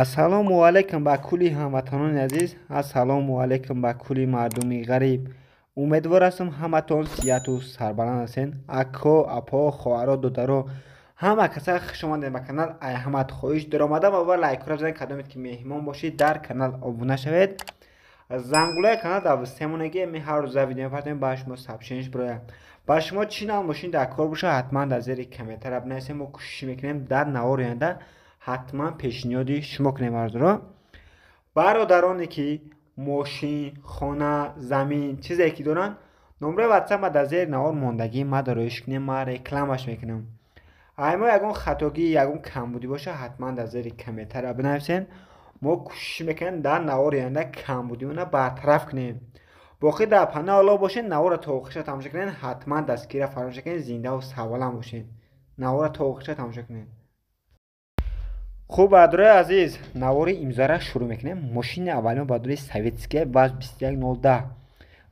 Ассалому алайкум ба кулли ҳамватанони азиз, ассалому алайкум ба кулли мардуми ғариб. Умедвор ҳастам, ҳаматон сиҳату сарбаланд ҳастед. Ако, апо, хоҳаро, додаро, ҳама каса хуш омадед ба канал. Ай ҳамат хоҳиш даромада ва лайкҳоро бизанед. Кадомед ки меҳмон бошед, дар канал обуна шавед. Зангулаи канал дар васемонаги ми ҳар рӯза видео мепартоем, ба шумо сообщение бирояд. Ба шумо чӣ нав мошин дар кор бошад, ҳатман дар зери комментария бинависед. Мо кӯшиш мекунем, дар навори оянда ҳатман пешниҳоди шумо кунем. Бародаро, бародароне ки мошин, хона, замин, чизе ки доранд, номраи ватсап ма дар зери навор мондагӣ, ма дароиш кунем, ма рекламаш мекунам. Ай мо ягон хатогӣ, ягон камбудӣ боша, ҳатман дар зери комментария бинависед. Мо кӯшиш мекунем, дар навори оянда камбудиона бартараф кунем. Боқӣ дар паноҳи Аллоҳ бошед. Навора то охириша тамошо кунед, ҳатман дастгирия фаромӯш накунед. Зиндаву сарбаланд бошед. Навора то охириша тамошо кунед. Хуб, бародарои азиз, навори имзоро шурӯъ мекунем. Мошини аввалимо, бародари, советская ВАЗ 21010,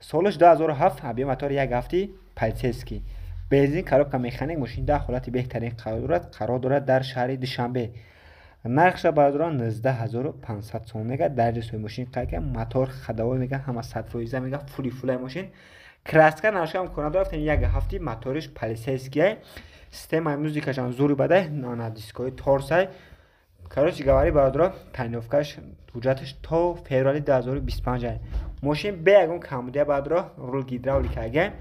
солаш 2007, объем мотор 1,7, полицейский, бензин, коробка механик. Мошин дар ҳолати беҳтарин қарор дорад, қарор дорад дар шаҳри Душанбе. Нархша, бародарон, 19 500 сомон мега. Дар ҷисми мошин қайка мотор ходовой мега, ҳама 100%, мега, фули фулай мошин, краска наршам кор надорад. 1,7, моториш полицейския, системаи музикашам зури бадай, на дискои торсай. Короче говоря, бародаро, тонировкаш, ҳуҷҷаташ то феврали 2025. Мошин бе ягон камбудия, бародаро, рул гидравлика ага.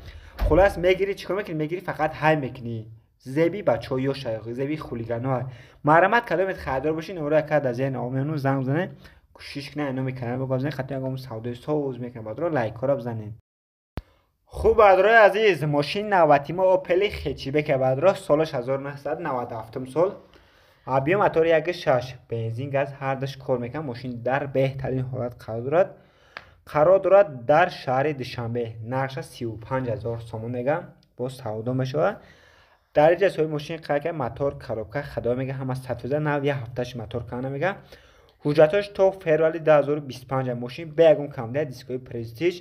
Хулас, мегирӣ, чикор мекунӣ? Мегирӣ, фақат ҳай мекунӣ. Зеби бачаҳо ёша, зеби хулиганоа. Марҳамат, кадомет харидор бошед, номро яка дар зери навор мемонам, занг бизанед. Кӯшиш кунед, номи канал бигузоред, хатто ягон савдои соз мекунам. Бародаро, лайкҳоро бизанед. Хуб, бародарои азиз, мошини навбати мо Опели хэтчбека, бародаро, солаш 1997 сол, объем мотори 1,6, бензин, газ ҳардаш кор мекунад. Мошин дар беҳтарин ҳолат қарор дорад, қарор дорад дар шаҳри Душанбе. Нархша 35 000 сомон мега, боз савдо мешавад. Дар инҷа соҳиби мошин қайд кард: мотор, коробка, ходовой, мега, ҳама 100% нав, як ҳафташ мотор кана, мега, ҳуҷҷатҳош то феврали 2025. Мошин бе ягон камбудия, дискои престиж.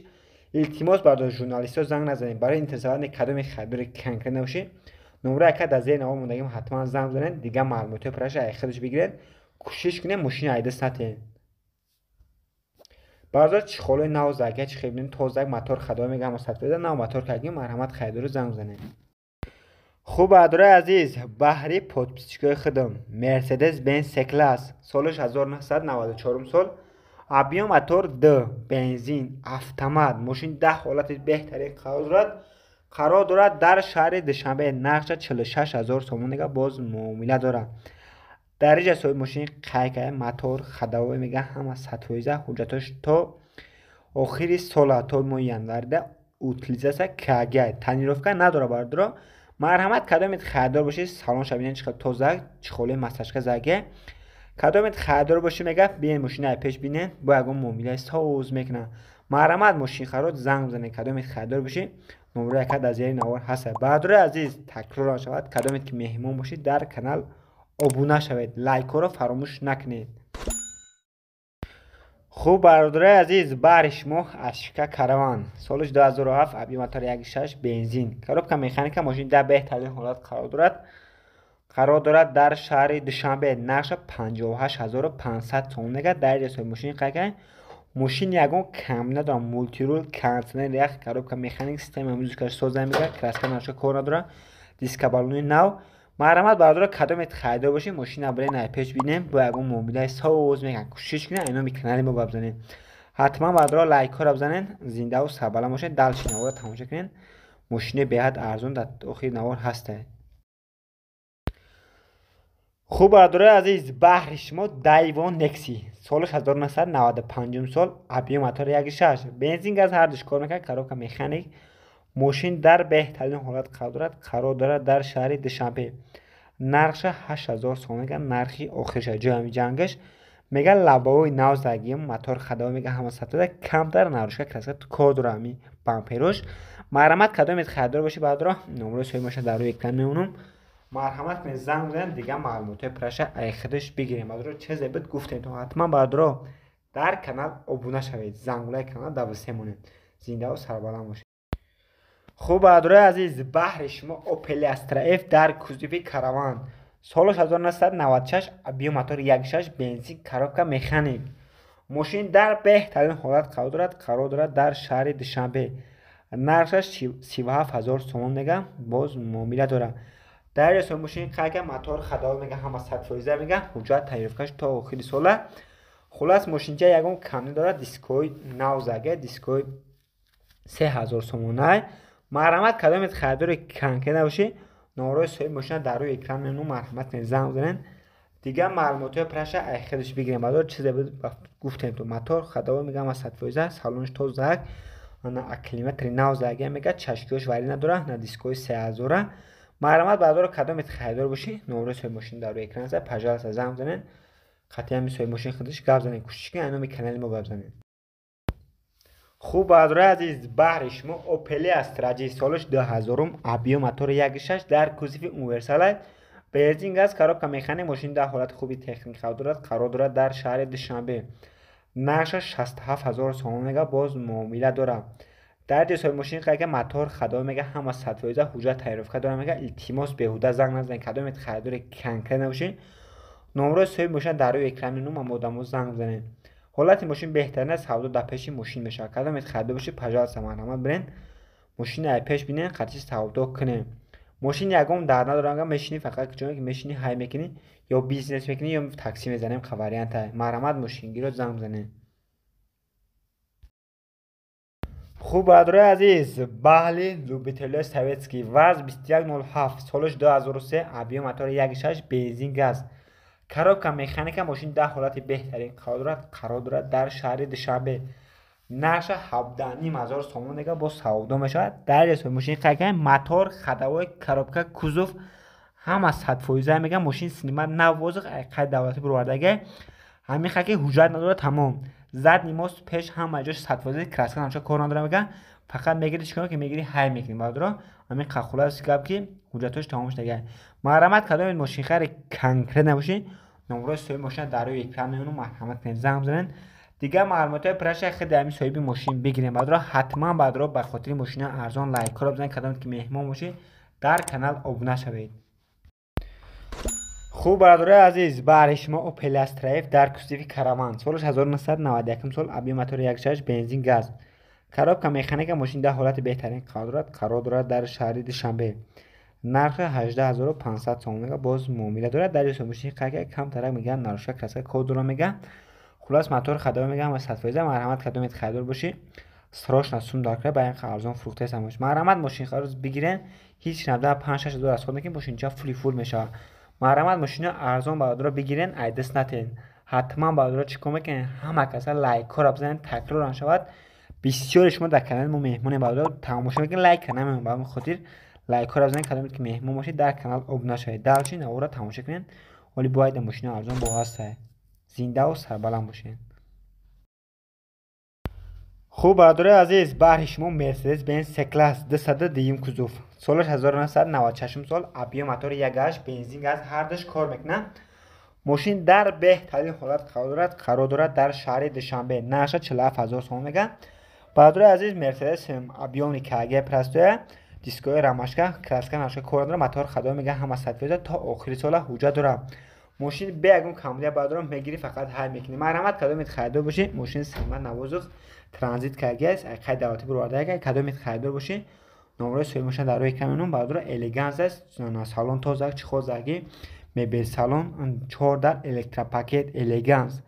Илтимос, бардор, журналистҳо занг назанед. Барои интересование кадоме харидори конкрет набошед, номраи ака дар зери навор мондагим, ҳатман занг бизанед, дигар маълумотҳои пурраша ай худаш бигиред. Кӯшиш кунед, мошини айдаст натиҳед. Бародар, чехолои нав зага, чи хел тозак, мотор ходовой, мега, ҳама 100% нав мотор кардем. Марҳамат, харидору занг бизанед. Хуб, бародарои азиз, баҳри подписчикои худам Мерседес Бенз С класс, солаш 1994 сол, объем мотор д, бензин, автомат. Мошин дар ҳолати беҳтарин қарор дорад, қарор дорад дар шаҳри Душанбе. Нархша 46 000 сомон мега, боз муомила дорад. Дар инҷа соҳиби мошин қайд карда: мотор, ходовой, мега, ҳама 100%, ҳуҷҷатҳош то охири сола, то моҳи январда утилизация кага, тонировка надорад. Бародаро, марҳамат, кадомед харидор бошед, салонша бинед, чӣ қадр тоза, чехолои массажка заге. Кадомед харидор бошед, мега, биен, мошини ай пеш бинед, бо ягон муомилаи соз мекунад. Марҳамат, мошинхарод занг бизанед. Кадомед харидор бошед, номрои яка дар зери навор ҳаст. Бародарои азиз, такрор шавад, кадомед ки меҳмон бошед, дар канал обуна шавед, лайкҳоро фаромӯш накунед. Хуб, бародарои азиз, баҳри шумо Ашика Караван, солаш 2007, объем мотор 1,6, бензин, коробка механика. Мошин дар беҳтарин ҳолат қарор дорад, қарор дорад дар шаҳри Душанбе. Нархша 58 500 сомон мега. Дар ҷои мошин қайд кард: мошин ягон кам надорад, мультирул, кондитсионер, ях, коробка механик, система музикаш соза, мега, краска нарша кор надорад, дискабалони нав. Марҳамат, бародаро, кадомет харидор бошед, мошина бирен, ай пеш бинем, бо ягон муомилаи соз мекунад. Кӯшиш кунед, ай номи канали мо бизанед. Ҳатман, бародаро, лайкҳоро бизанед. Зиндаву сарбаланд бошед. Дальше наворро тамошо кунед, мошини беҳад арзон дар охири навор ҳастад. Хуб, бародарои азиз, баҳри шумо Дайво Некси, солаш 1995 сол, объем мотор 1,6, бензин, газ ҳардуш кор мекунад, коробка механик. Мошин дар беҳтарин ҳолат қарор дорад, қарор дорад дар шаҳри Душанбе. Нархша 8000 сомон мега, нархи охириша, ҷои ҷангаш, мега, лобовой нав задагим, мотор, ходовой, мега, ҳама сатода, камтар нарушка, краска кор дора, ҳами бамперош. Марҳамат, кадомет харидор бошед, бародаро, номрои соҳиби мошина дар рӯи экран мемонам, марҳамат кунед, занг бизанед, дигар маълумотҳои пурраша ай худаш бигирем. Бародаро, чизе буд, гуфтем. То ҳатман, бародаро, дар канал обуна шавед, зангулаи канал дар васе монед. Зиндаву сарбаланд бошед. Хуб, бародарои азиз, баҳри шумо Опел Астра Ф дар кузови караван. Солаш 1996, объем мотор 1.6, бензин, коробка механик. Мошин дар беҳтарин ҳолат қарор дорад дар шаҳри Душанбе. Нархаш 37 ҳазор сомон мега, боз муомила дорад. Дар ҷои мошин қайка мотор ходовой мега, ҳама 100% мега, ҳуҷҷат тайёркаш то охири сола. Хулас мошинча ягон кам надорад, дискои навзага, дискои 3000 сомонай. Марҳамат, кадомет харидори конкрет набошӣ, номерои соҳиби мошина дар рӯи экран мемонад, марҳамат кунед, занг бизанед. Дигар маълумотҳои праша айхелиш бигирем. Баъдо чизе гуфтем то мотор ходовой мега, ҳама 100%, салонаш тозак, ана акклиматори навзага мега, чашкиҳош вари надорад, на дискои 3000. Марҳамат баъдоро, кадомет харидор бошӣ, номерои соҳиби мошина дар рӯи экран аст, пожалуйста, занг бизанед. Қатъи ҳами соҳиби мошин худаш гап занед, кӯшиш кунед номи канали мо гап занед. Хуб, бародарои азиз, баҳри шумо Opel Astra J, солаш 2000, объем мотор 1.6, дар кузови универсал, бензин, газ, коробка механик. Мошин дар ҳолати хуби техникӣ қарор дорад дар шаҳри Душанбе. Нархаш 67 ҳазор сомон мега, боз муомила дорад. Дар ҷои соҳиби мошин қайка мотор ходовой мега, ҳама 100%, ҳуҷҷат тайёрка дорад мега. Илтимос, беҳуда занг назанед, кадомет харидори конкрет набошед, номерои соҳиби мошина дар рӯи экран мемонад, одамо занг бизанед. Ҳолати мошин беҳтарин аст, савдо дар пеши мошин мешавад. Кадомет харидор бошед, пожалуйста, марҳамат, бирен, мошини ай пеш бинен, қатъи савдо кунем. Мошин ягон дард надорад, мешинӣ, фақат ҷое ки мешинӣ, ҳай мекунӣ, ё бизнес мекунӣ, ё такси мезанем, ха варианта. Марҳамат, мошингиро занг бизанед. Хуб, бародарои азиз, баҳли любителёи советский ВАЗ 2107, солаш 2003, объем мотор 1.6, бензин, газ, коробка механика. Мошин дар ҳолати беҳтарин қарор дорад дар шаҳри Душанбе. Нархаш 17,5 ҳазор сомон мега, боз савдо мешавад. Дар ҷои мошин қайка мотор ходовой, коробка, кузов ҳама 100% мега. Мошин синима навозиқ қайд давлатӣ бировардага, ҳамин хаки ҳуҷҷат надорад, тамом. Задний мост, пеш, ҳама ҷош 100%, краска намша кор надорад мега. Фақат мегири, чикор ки мегири, ҳай мекунӣ, бародаро. Ҳамин хулас гап ки ҳуҷҷатҳош тамом шудага. Марҳамат, кадомет мошинхари конкрет набошӣ, номерои соҳиби мошина дар рӯи экран мемонад, марҳамат кунед, занг бизанед. Дигар маълумотҳои праша худи ҳамин соҳиби мошин бигирем, бародаро. Ҳатман, бародаро, ба хотири мошина арзон лайкҳоро бизанед, кадомет ки меҳмон бошед, дар канал обуна шавед. Хуб, бародарои азиз, баҳри шумо Opel Astra F дар кузови караван, солаш 1991 сол, объем мотор 1.6, бензин, газ, коробка механика. Мошин дар ҳолати беҳтарин қарор дорад дар шаҳри Душанбе. Нархи 18500 сомон мега, боз муомила дорад. Дар ҷои мошин қайка камтарак мега, нарушка, краска кор дора мега. Хулас мотор ходовой мега, ҳама 100%. Марҳамат, кадомет харидор бошӣ, срочно сум дар кара, ба ин арзон фурӯхтаест ҳамаш. Марҳамат, мошинхаро бигирен, ҳеҷ набда 5-6 ҳазор аз худ накунед, мошинча фули фул мешавад. Марҳамат, мошино арзон, бародаро, бигирен, ай даст натен. Ҳатман, бародаро, чӣ кор мекунед, ҳама каса лайкҳоро бизанед, такрорам шавад. Бисёре шумо дар канали мо меҳмоне, бародаро, тамошо мекунед, лайк намемонед. Ба ҳамин хотир лайкҳоро бизанед, кадомет ки меҳмон бошед, дар канал обуна шавед. Дальше наворро тамошо кунед. Ҳоли бояд мошино арзон бо ҳастае. Зиндаву сарбаланд бошед. Хуб, бародарои азиз, баҳри шумо Mercedes Benz C-Class 202 кузов, солаш 1996 сол, объем мотор 1.8, бензин, газ, ҳардуш кор мекунад. Мошин дар беҳтарин ҳолат қарор дорад дар шаҳри Душанбе. Нархаш 47 ҳазор сомон мега. Бародарои азиз, Mercedes объемни КГ простоя, дискои рамашка, краска нарушка кор надорад, мотор ходовой мега, ҳама 100%, то охири сола ҳуҷҷат дорад. Мошин бе ягон камбудия, бародаро, мегирӣ, фақат ҳай мекунӣ. Марҳамат, кадомет харидор бошӣ, мошин симат навозух транзит кардагиаст, қайд давлатӣ бировардага. Кадомет харидор бошӣ, номерои соҳиби мошина дар рӯи экран мемонад, бародаро. Элеганс аст, салон тоза, чехол заги, мебел салон, чор дар электропакет, элеганс.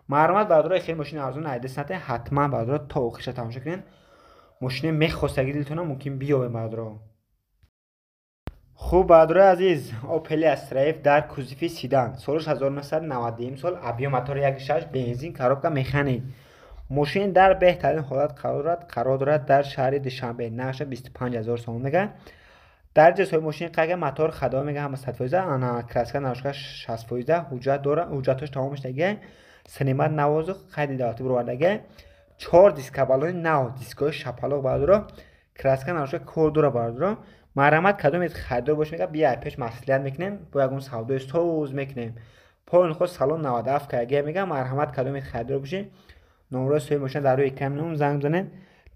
Марҳамат, бародаро, хеле мошини арзон айдас натен, ҳатман, бародаро, то охирша тамошо кунед. Мошине мехостаги дилтона мумкин биёбед, бародаро. Хуб, бародарои азиз, Opel Astra F дар кузови седан, солаш 1991 сол, объем мотор 1.6, бензин, коробка механик. Мошин дар беҳтарин ҳолат қарор дорад дар шаҳри Душанбе. Нархаш 25 ҳазор сомон мега. Дар ҷои соҳиби мошин қайка мотор ходовой мега, ҳама 100%, ана краска нарушка 60%, ҳуҷҷат дорад, ҳуҷҷатҳош тамом шудага, синимат навозух, қайди давлатӣ бировардага, чор дискабалони нав, дискои шапалоқ, бародаро, краска нарушка кор дора, бародаро. Марҳамат, кадомет харидор бош, мега, бия пеш маслиҳат мекунем, бо ягон савдои соз мекунем. Поин худ салон 97 кг мега. Марҳамат, кадомет харидор бошед, номерои соҳиби мошина дар рӯи экран мемонад, занг бизанед.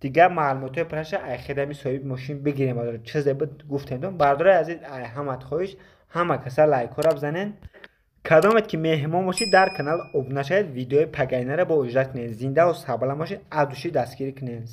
Дигар маълумотҳои праша ай хедами соҳиби мошин бигирем, бародаро. Чизе буд гуфтем. Бародарои азиз, ай ҳамат хоҳиш, Ҳама каса лайкҳоро бизанед. Кадомет ки меҳмон бошед, дар канал обуна шавед. Видеои пагайнаро бо иҷрат кунед. Зиндаву сарбаланд бошед, аз души дастгирӣ кунед.